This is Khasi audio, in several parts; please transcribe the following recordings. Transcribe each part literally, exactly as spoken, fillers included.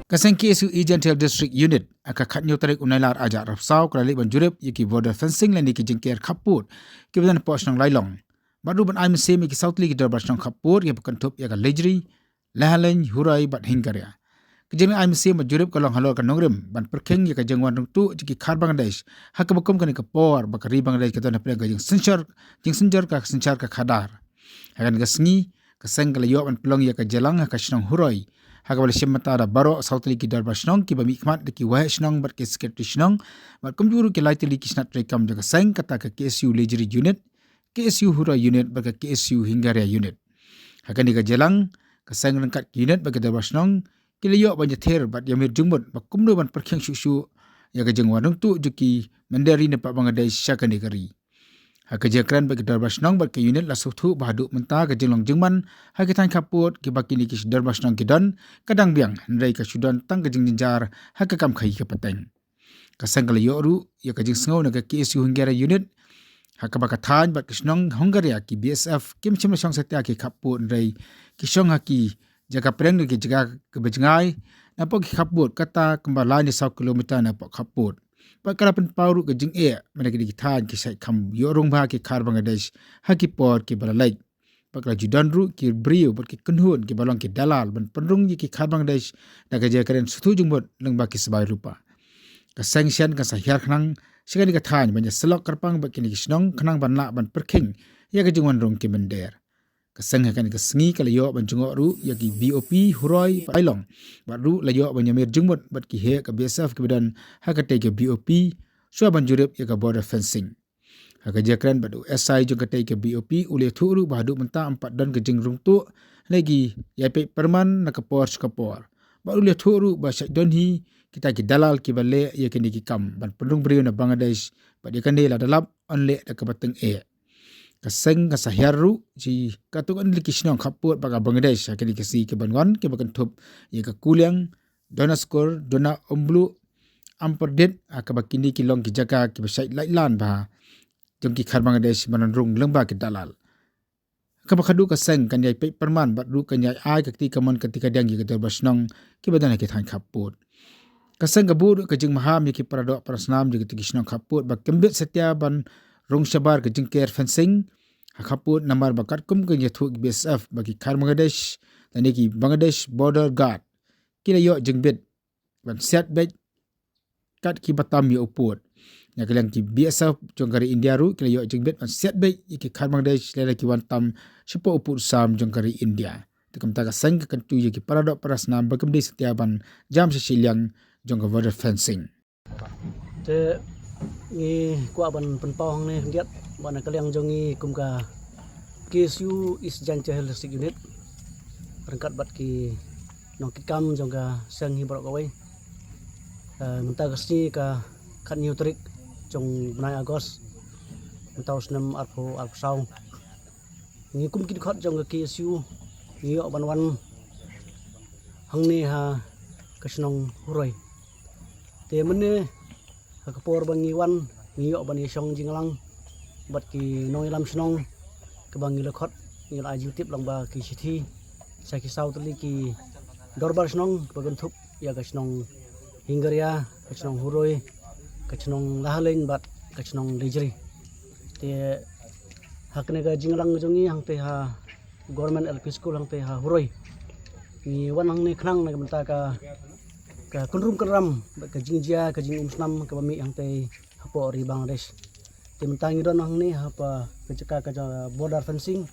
Ka seng K S U East Jaintia Hills District Unit, ha ka khatnyiew tarik u Nailar arhajar arphew saw, ka la leit ban jurip ïa ki border fencing lane ki jingker khappud kiba don hapoh shnong Lailong. Bad ruh ban ai mynsiem ïa ki saw tylli ki dorbar shnong khappud kiba kynthup ïa ka Lejri, Lahaleiñ, Huroi bad Hingaria. Ka jingleit ai mynsiem bad jurip ka long halor ka nongrim ban pyrkhing ïa ka jingwan rung tuh jong ki khar Bangladesh ha kaba kum kane ka por ba ka ri Bangladesh ka don hapdeng ka jingsynshar, jingsynshar ka synshar ka khadar. Ha kane ka sngi, ka seng ka la ïoh ban pynlong ïa ka jingïalang ha ka shnong Huroi, ha kaba la shim bynta da baroh saw tylli ki dorbar shnong kiba mihkhmat da ki waheh shnong bad ki secretary shnong, bad kumjuh ruh ki lai tylli ki shnat treikam jong ka seng, kata ka K S U Lejri Unit, K S U Huroi Unit bad ka K S U Hingaria Unit. Ha kane ka jingïalang, ka seng ryngkat ki unit bad ki dorbar shnong ki la ïoh ban ïathir bad ïamir jingmut ba kumno ban pyrkhing shuh shuh ïa ka jingwan rung tuh jong ki mynder ri na Bangladesh sha kane ka ri. Ha ka jingkren bad ki dorbar shnong bad ki unit la sngewthuh ba haduh mynta ka jinglong jingman ha ki thaiñ khappud kiba kine ki dorbar shnong ki don ka dang biang, hynrei ka shu don tang ka jingjynjar ha ka kam khaïi ka pateng. Ka seng ka la ïoh ruh ïa ka jingsngew na ka K S U Hingaria Unit, ha kaba ka thaiñ bad ka shnong Hingaria ki B S F kim shym la shong satia ki khappud, hynrei ki shong ha ki jaka pdeng, ki jaka kaba jngai napoh ki khappud, kata kumba lai ne saw kilometer napoh khappud. Bad ka la pynpaw ruh ka jingeh mynta ki dei ki thaiñ ki shait kham ïoh rung bha ki khar Bangladesh ha ki por kiba la leit. Bad ka la ju don ruh ki briew bad ki kynhun kiba long ki dalal ban pynrung ïa ki khar Bangladesh da ka jingkren sngewthuh jingmut lyngba ki sbai rupa. Ka seng shen kan sa hiar khnang sha kane ka thaiñ ban ïasyllok kyrpang bad kine ki shnong khnang ban lah ban pyrkhing ïa ka jingwan rung ki mynder. Ka seng ha kane ka sngi ka la ïoh ban jngoh ruh ïa ki B O P Huroi bad Lailong, bad ruh la ïoh ban ïamir jingmut bad ki heh ka B S F kiba don ha katei ka B O P shuwa ban jurip ïa ka border fencing. Ha ka jingkren bad u S I jong katei ka B O P, u la ïathuh ruh ba haduh mynta ym pat don ka jingrung tuh lane ïai peit pyrman na ka por sha ka por. Bad u la ïathuh ruh ba shait don hi kita ki dalal kiba leh ïa kine ki kam ban pynrung briew na Bangladesh, bad ïa kane lada lap yn leh da kaba tyngeh. Ka seng ka sa hiar ruh ïa katto katne tylli ki shnong khappud bad ka Bangladesh ha kine ki sngi kiban wan, kiba kynthup ïa ka Kuliang, Donaskur, Dona Umbluh, Amperdit, ha kaba kine ki long ki jaka kiba shait laitlan bha jong ki khar Bangladesh ban rung lyngba ki dalal. Kaba khadduh ka seng kan ïai peit pyrman bad ruh kan ïai ai ka kti kamon ka kti kadiang ïa ki dorbar shnong kiba don ha ki thaiñ khappud. Ka seng ka buh ruh ka jingmaham ïa ki paradoh parasnam jong kito ki shnong khappud ba kim bit satia ban rung shabar ka jingker fencing ha khappud, namar ba katkum ka jingïathuh ki B S F ba ki khar Bangladesh lane ki Bangladesh Border Guard ki la ïoh jingbit ban siat beit kat kiba tam ïa u pud. Na ka liang ki B S F jong ka ri India ruh ki la ïoh jingbit ban siat beit ïa ki khar Bangladesh lada ki wan tam shapoh u pud sam jong ka ri India. Te kumta ka seng ka kyntu ïa ki paradoh parasnam ba kim dei satia ban jam sha shiliang jong ka border fencing. Te ngi kwah ban pynpaw hangne khyndiat ba na ka liang jong ngi kum ka K S U East Jaintia Hills District Unit ryngkat bad ki nongkitkam jong ka seng hi baroh kawei. Eh, mynta ka sngi ka khatñiew tarik jong u bnai August mynta u snem arphew arphew saw. Ngi kum ki dkhot jong ka K S U ngi ïoh ban wan hangne ha ka shnong Huroi. Te mynne ha ka por ba ngi wan ngi ïoh ban ïashong jingïalang bad ki nongïalam shnong kaba ngi la khot, ngi la ai jingtip lyngba ki shithi sha ki saw tylli ki dorbar shnong ba kynthup ïa ka shnong Hingaria, ka shnong Huroi, ka shnong Lahaleiñ bad ka shnong Lejri. Te ha kane ka jingïalang jong ngi hangtei ha Government L P School hangtei ha Huroi, ngi wan hangne khnang na ka bynta ka, ka kynrum kynram bad ka jingjia ka jingumsnam kaba mih hangtei hapoh ri Bangladesh. Te mynta ngi don hangne hapoh ka jaka ka ja-, border fencing,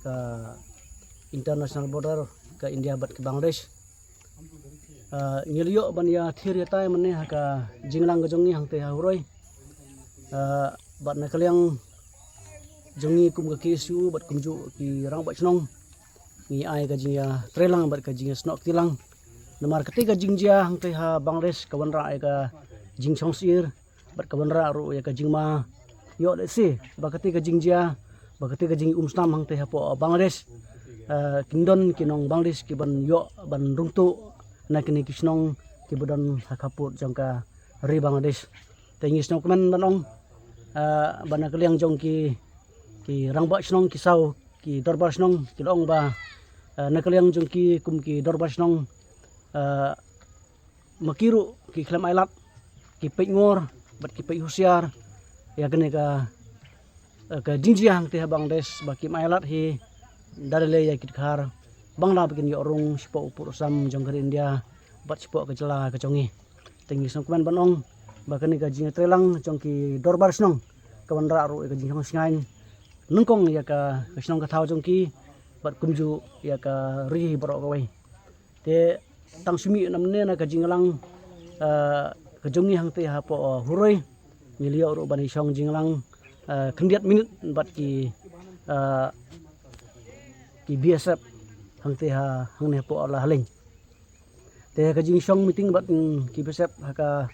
ka international border ka India bad ka Bangladesh. Ah, ngi la ïoh ban ïathir ïatai mynne ha ka jingïalang ka jong ngi hangtei ha Huroi. Ah, bad na ka liang jong ngi kum ka K S U bad kumjuh ki rangbah shnong ngi ai ka jingïatreilang bad ka jingïasnoh kti lang. Namar katei ka jingjia hangtei ha Bangladesh ka wanrah ïa ka jingshongsyier bad ka wanrah ruh ïa ka jingma. Ïoh lehse ba katei ka jingjia, ba katei ka jingumsnam hangtei hapoh Bangladesh, eh, kin don ki nong Bangladesh kiban ïoh ban rung tuh na kine ki shnong kiba don ha khappud jong ka ri Bangladesh. Te ngi sngewkmen ban ong, eh, ba na ka liang jong ki, ki rangbah shnong ki saw, ki dorbar shnong ki la ong ba, eh, na ka liang jong ki kum ki dorbar shnong, eh, ma ki ruh ki khlem ailad, ki peit ngor bad ki peit husiar ïa kane ka, eh, ka jingjia hangtei ha Bangladesh, ba kim ailad hi da lei lei ïa ki dkhar Bangla ba kin ïoh rung shapoh u pud u sam jong ka ri India bad shapoh ka jylla ka jong ngi. Te ngi sngewkmen ban ong ba kane ka jingïatreilang jong ki dorbar shnong ka wanrah ruh ïa ka jingshong shngaiñ nyngkong ïa ka, ka shnong ka thaw jong ki bad kumjuh ïa ka ri baroh kawei. Te tang shu mih namar ne na ka jingïalang, eh, ka jong ngi hangtei hapoh, eh, Huroi, ngi la ïoh ruh ban ïashong jingïalang, eh, khyndiat minit bad ki, eh, ki B S F hangtei ha, hangne hapoh Lahaleiñ. Te ka jingshong meeting bad, mm, ki B S F ha ka,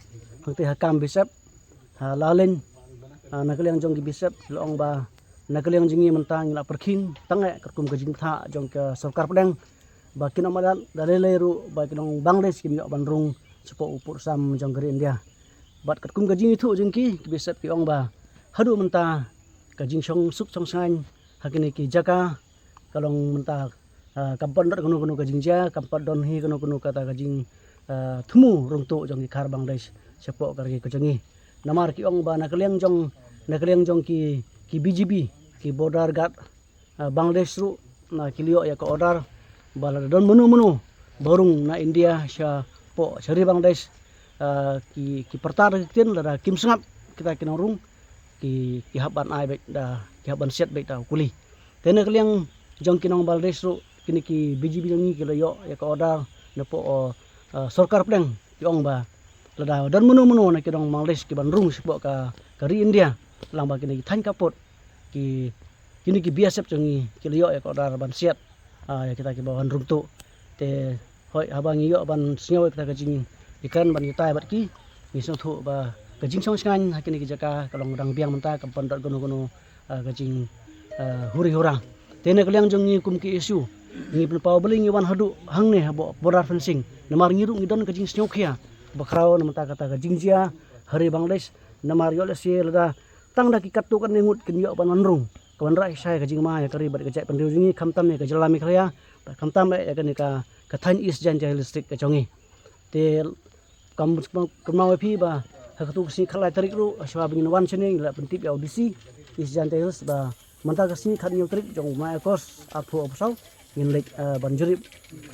hangtei ha kam B S F ha Lahaleiñ, ah, na ka liang jong ki B S F ki la ong ba na ka liang jong ngi mynta ngi la pyrkhing tang eh katkum ka jingbthah jong ka sorkar pdeng ba kin ym ailad da lei lei ruh ba ki nong Bangladesh kim ïoh ban rung shapoh u pud u sam jong ka ri India. Bad katkum ka jingithuh jong ki, ki B S F ki ong ba haduh mynta ka jingshong suk shong shngaiñ ha kine ki jaka ka long mynta, ah, kam pat don kano kano ka jingjia, kam pat don hi kano kano kata ka jing, ah, thmu rung tuh jong ki dkhar Bangladesh shapoh ka ri ka jong ngi. Namar ki ong ba na ka liang jong, na ka liang jong ki, ki B G B, ki border guard, ah, Bangladesh ruh, na ki la ïoh ïa ka order ba lada don mano mano ba rung na India shapoh sha ri Bangladesh, ah, ki, ki pyrta da ki ktien, lada kim sngap kita ki nongrung, ki, ki hap ban ai beit da, ki hap ban siat beit da u kuli. Te na ka liang jong ki nong Bangladesh ruh, kine ki B G B jong ngi ki la ïoh ïa ka order napoh, ah, sorkar pdeng, ki ong ba lada don mano mano na ki nong Bangladesh ki ban rung shapoh ka, ka ri India lang ba kine ki thaiñ khappud, ki, kine ki B S F jong ngi ki la ïoh ïa ka order ban siat, ah, ïa kita ki ba wan rung tuh. Te hooid, haba ngi ïoh ban sngew ïa kita ka jingïakren ban ïatai bad ki, ngi sngewthuh ba ka jingshong shngaiñ ha kine ki jaka ka long dang biang mynta, kam pat don kano kano, ah, ka jing, ah, huri hura. Te na ka liang jong ngi kum ki K S U, ngi pynpaw balei ngi wan haduh hangne hapoh border fencing. Namar ngi ruh ngi don ka jingsngewkhia ba khraw na mynta kata ka jingjia ha ri Bangladesh. Namar ïoh lehse lada tang da ki katto katne ngut kin ïoh ban wan rung, ka wanrah shisha ïa ka jingma ïa ka ri bad ka jaitbynriew jong ngi, khamtam ïa ka jylla Meghalaya bad khamtam ïa kane ka, ka thaiñ East Jaintia Hills District ka jong ngi. Te kam, kam, kumno ïa phi ba ha katu ka sngi khatlai tarik ruh, shuwa ba ngin wan shane, ngi la pyntip ïa u D C East Jaintia Hills ba mynta ka sngi khathynñiew tarik jong u bnai August arphew arphew saw, ngin leit, eh, ban jurip,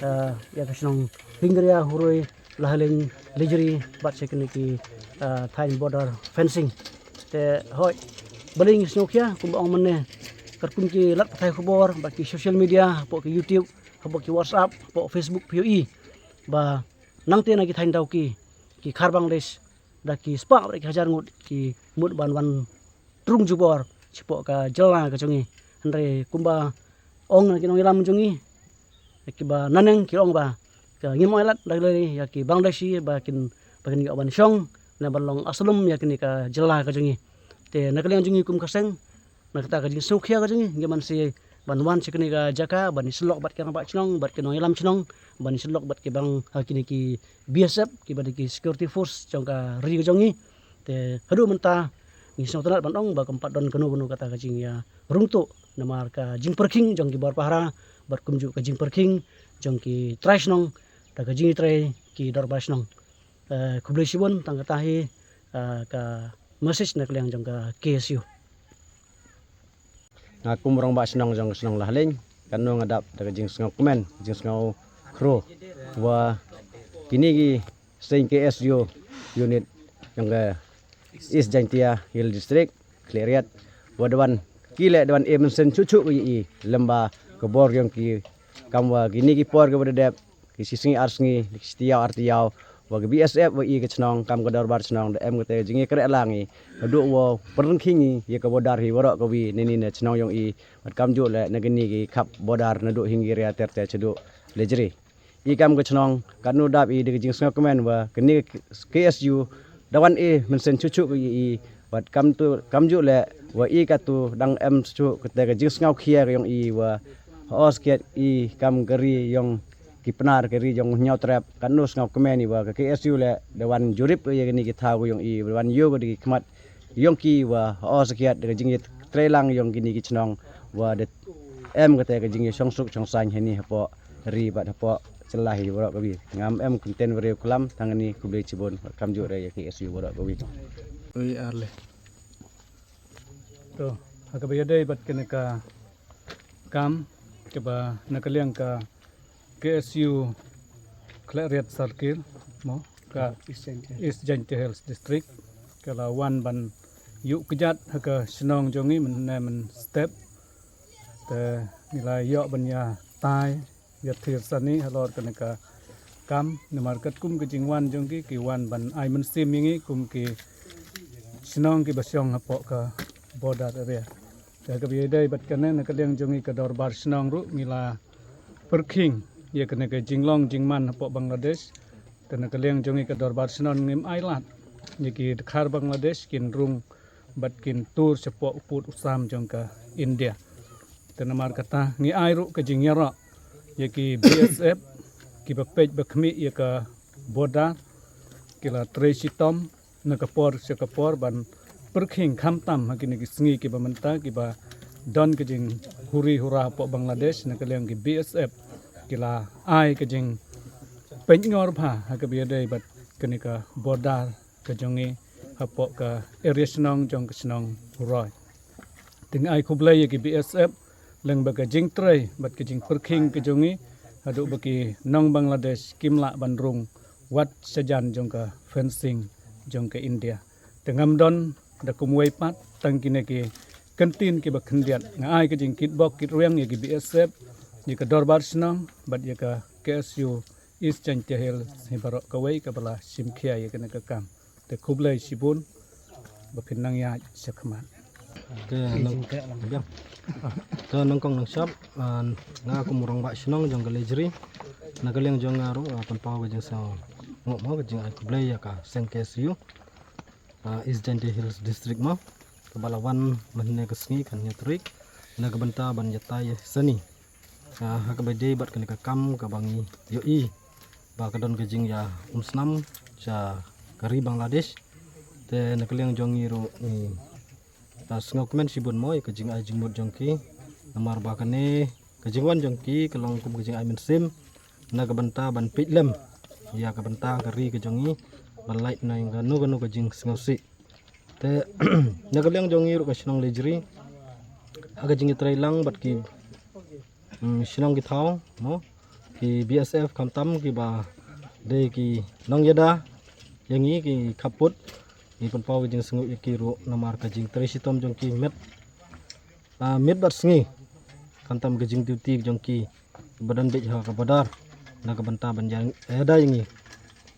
eh, ïa ka shnong Hingaria, Huroi, Lahaleiñ, Lejri bad sha kine ki, eh, thaiñ border fencing. Te hooid, balei ngi sngewkhia, kumba ong mynne, katkum ki lad pathai khubor bad ki social media, hapoh ki YouTube, hapoh ki WhatsApp, hapoh Facebook phi ïohi ba nangta na ki thaiñ Dawki, ki dkhar Bangladesh da ki spah bad ki hajar ngut ki mut ban wan rung jubor shapoh ka jylla ka jong ngi. Hynrei kumba ong na ki nongïalam jong ngi, kiba naneng ki ong ba ka ngim ailad da lei ïa ki Bangladeshi ba kin, ba kin ïoh ban shong ne ban long asylum ïa kane ka jylla ka jong ngi. Te na ka liang jong ngi kum ka seng, na kata ka jingsngewkhia ka jong ngi, ngi man shi ban wan sha kane ka jaka ban ïasyllok bad ki rangbah shnong bad ki nongïalam shnong, ban ïasyllok bad ki bang, ha, kine ki B S F, kiba dei ki security force jong ka ri ka jong ngi. Te haduh mynta ngi sngewtynnat ban ong ba kam pat don kano kano kata ka jingïarung tuh namar ka jingpyrkhing jong ki bor pahara bad kumjuh ka jingpyrkhing jong ki trai shnong da ka jingïatrei ki dorbar shnong. Eh, khublei shibun, tang kata hi, eh, ka message na ka liang jong ka K S U. Nga kum u rangbah shnong jong ka shnong Lahaleiñ, kano nga dap da ka jingsngewkmen, jingsngewkhro, wa kine ki seng K S U unit jong ka East Jaintia Hills District, Khliehriat, wa da wan, ki leh da wan e mynsiem shuh shuh ka ïa i, lem bad ka bor jong ki, kam wa kine ki por kiba da dep, ki shi sngi ar sngi, ki shi taïew ar taïew, wa ka B S F wa i ka shnong, kam ka dorbar shnong, da em kata ka jingïakren lang i, haduh wa pyrkhing i ïa ka border hi waroh kawi, na kane ka shnong jong i, bad kamjuh leh na kine ki khap border naduh Hingaria ter ter shaduh Lejri. I kam ka shnong, katno dap i da ka jingsngewkmen wa kane ka K S U da wan e mynsiem shuh shuh ka ïa i, bad kam tu, kamjuh leh wa i katu dang em shuh kata ka jingsngewkhia ka jong i wa, hooid, sakiat i kam ka ri jong ki Pnar, ka ri jong u Hynñiewtrep, katno sngewkmen i wa ka K S U leh da wan jurip ka ïa kane ka thaw ka jong i, da wan ïoh ka da ki khmat jong ki wa, hooid, sakiat da ka jingïatreilang jong kine ki shnong wa da em kata ka jingïashong suk shong saiñ hangne hapoh ri bad hapoh jylla hi baroh kawei. Ngam em content video klam tang kane, khublei shibun, kamjooh re ïa ka K S U baroh kawei. Oi arle. To, ha kaba ïadei bad kane ka kam kaba na ka liang ka K S U Khliehriat Circle mo, ka East Jaintia Hills District, ka la wan ban ïuh kjat ha ka shnong jong ngi mynne mynstep. Te ngi la ïoh ban ïa tai ïa thir sani halor kane ka kam, namar katkum ka jingwan jong ki, ki wan ban ai mynsiem ïa ngi kum ki shnong kiba shong hapoh ka border area. Te kaba ïadei bad kane, na ka liang jong ngi ka dorbar shnong ruh ngi la pyrkhing ïa kane ka jinglong jingman hapoh Bangladesh. Te na ka liang jong ngi ka dorbar shnong ngim ailad ïa ki dkhar Bangladesh kin rung bad kin tur shapoh u pud u sam jong ka India. Te namar kata ngi ai ruh ka jingïaroh ïa ki B S F kiba peit ba khmih ïa ka border, ki la trei shitom na ka por sha ka por ban pyrkhing, khamtam ha kine ki sngi kiba mynta kiba don ka jinghuri hura hapoh Bangladesh. Na ka liang ki B S F ki la ai ka jingpeitngor bha ha kaba ïadei bad kane ka border ka jong ngi hapoh ka area shnong jong ka shnong Huroi. Te ngi ai khublei ïa ki B S F lyngba ka jingtrei bad ka jingpyrkhing ka jong ngi, haduh ba ki nong Bangladesh kim lah ban rung wat shajan jong ka fencing jong ka India. Te ngam don da kumwei pat, tang kine ki kyntien kiba khyndiat. Nga ai ka jingkitbok kitrwiang ïa ki B S F, ïa ka dorbar shnong bad ïa ka K S U East Jaintia Hills hi baroh kawei kaba la shim khia ïa kane ka kam. Te khublei shibun, ba phin nang ïaid shakhmat. Te nang, biang. Te nangkong nangshop, ah, nga kum u rangbah shnong jong ka Lejri, na ka liang jong nga ruh, ah, pynpaw ka jingsngew, mo, ka jingai khublei ïa ka seng K S U, ah, East Jaintia Hills District mo, kaba la wan mynne ka sngi khathynñiew tarik na ka bynta ban ïatai sani, ah, ha kaba dei bad kane ka kam kaba ngi ïohi ba ka don ka jingïaumsnam sha ka ri Bangladesh. Te na ka liang jong ngi ruh ngi, ah, sngewkmen shibun mo ïa ka jingai jingmut jong ki, namar ba kane ka jingwan jong ki ka long kum ka jingai mynsiem na ka bynta ban peit lem ïa ka bynta ka ri ka jong ngi, ban lait na kano kano ka jingsngewsih. Te na ka liang jong ngi ruh ka shnong Lejri, ha ka jingïatreilang bad ki, mm, shnong ki thaw mo, ki B S F khamtam kiba dei ki nongïada ïa ngi, ki khappud, ngi pynpaw ka jingsngew ïa ki ruh namar ka jingtrei shitom jong ki met, ah, miet bad sngi, khamtam ka jingduty jong ki ba don beit ha ka border na ka bynta ban ïa, ïada ïa ngi,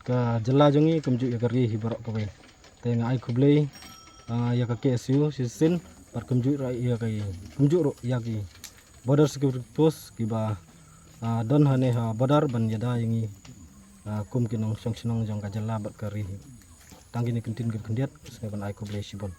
ka jylla jong ngi kumjuh ïa ka ri hi baroh kawei. Te nga ai khublei, ah, ïa ka K S U shisien bad kumjuh ruh ïa ka, kumjuh ruh ïa ki border security post kiba, ah, don hangne ha border ban ïada ïa ngi, ah, kum ki nongshong shnong jong ka jylla bad ka ri hi. Tang kine ki kyntien ki khyndiat, sngewbha ban ai khublei shibun.